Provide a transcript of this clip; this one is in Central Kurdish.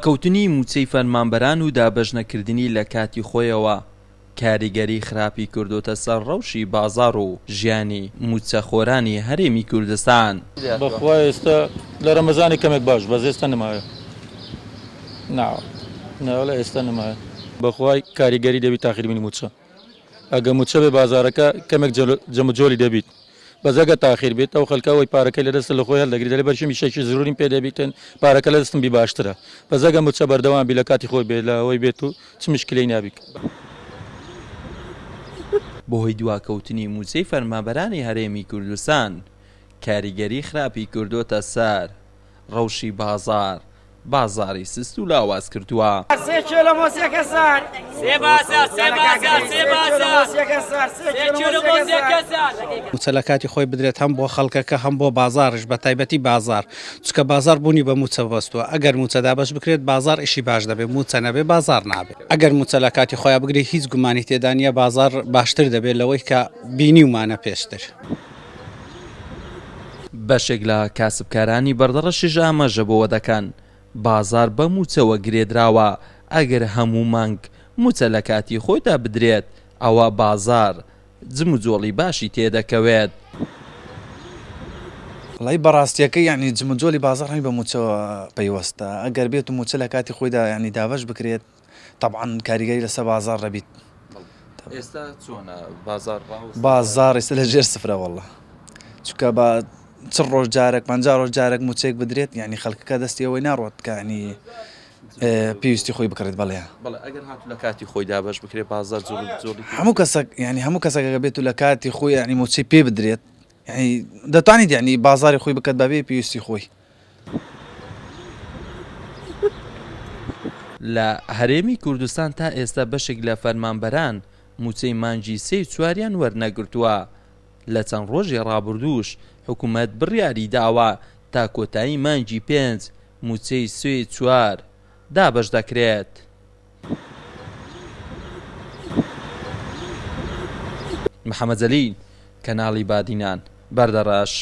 کەوتنی مووچەی فەرمانبەران و دابەشنەکردنی لە کاتی خۆیەوە کاریگەری خراپی کردۆتە سەر ڕەوشی بازاڕ و ژیانی مووچەخۆرانی هەرێمی کوردستان. بەخوا ئێستا لە رەمەزانی کەمێک باش بەس ئێستا نمایە نا ناوەڵا ئێستا نمایە. بەخوای کاریگەری دەبی تاخیر بینی موچە ئەگە موچە بێ بازارەکە کەمێک جەموجۆلی دەبیت بەس ئەگە تاخیر بێت ئەو خەلکە ئەوەی پارەکەی لەدەستە لەخۆی هەلدەگری دەلێ بەرشم ئیشێکی زروریم پێ دەبیتن پارەکە لەدەستم بی باشترە بەس ئەگە موچە بەردەوام بی لەکاتی خۆی بێ لە ئەوەی بێت و چ مشکلەی نابی. بەهۆی دواکەوتنی مووچەی فەرمانبەرانی هەرێمی کوردستان کاریگەری خراپی کردۆتە سەر ڕەوشی بازاڕ بازاڕی سست و لاواز کردووە. مووچە لە کاتی خۆی بدرێت هەم بۆ خەڵکەکە هەم بۆ بازاڕیش بە تایبەتی بازاڕ چونکە بازاڕ بوونی بە مووچە بەستووە ئەگەر مووچە دابەش بکرێت بازاڕ ئیشی باش دەبێت مووچە نەبێت بازاڕ نابێت ئەگەر مووچە لە کاتی خۆیان بگرێت هیچ گومانی تێدا نییە بازاڕ باشتر دەبێت لەوەی کە بینیومانە پێشتر. بەشێک لە کاسبکارانی بەردەڕەشیش ئاماژە بەوە دەکەن، بازاڕ بە مووچەوە گرێدراوە، ئەگەر هەموو مانگ مووچە لە کاتی خۆیدا بدرێت، ئەوا بازاڕ جموجۆڵی باشی تێدەکەوێت. وەڵایی بەڕاستیەکەی یانی جموجۆلی بازاڕ هەمی بە مووچەوە پەیوەستە، ئەگەر بێت و مووچە لە کاتی خۆیدا یانی دابەش بکرێت، تەبعەن کاریگەری لەسەر بازاڕ دەبیت. ئێستا چۆنە بازاڕ ڕاوەستاوە؟ بازاڕ ئێستا لە ژێر سفرە وەڵا چونکە بە چ ڕۆژ جارێک 50 ڕۆژ جارێک مووچەیەک بدرێت یانی خەڵکەکە دەستی ئەوەی ناڕوات کە یانی پێویستی خۆی بکڕێت بەڵێ. بەڵێ ئەگەر هاتوو لە کاتی خۆی دابەش بکرێت بازاڕ جوڵی هەموو کەسەک یانی هەموو کەسەک ئەگەر بێت و لە کاتی خۆی یانی مووچەی پێ بدرێت یانی دەتوانیت یانی بازاڕی خۆی بکات بەبێ پێویستی خۆی. لە هەرێمی کوردستان تا ئێستا بەشێک لە فەرمانبەران مووچەی مانگی سێ و چواریان وەرنەگرتووە، لە چەند ڕۆژی ڕابردووش حکومەت بڕیاری داوە تا کۆتایی مانگی پێنج مووچەی سێ و چوار دابەش دەکرێت. محەمەد جەلیل، کەناڵی بادینان، بەردەڕەش.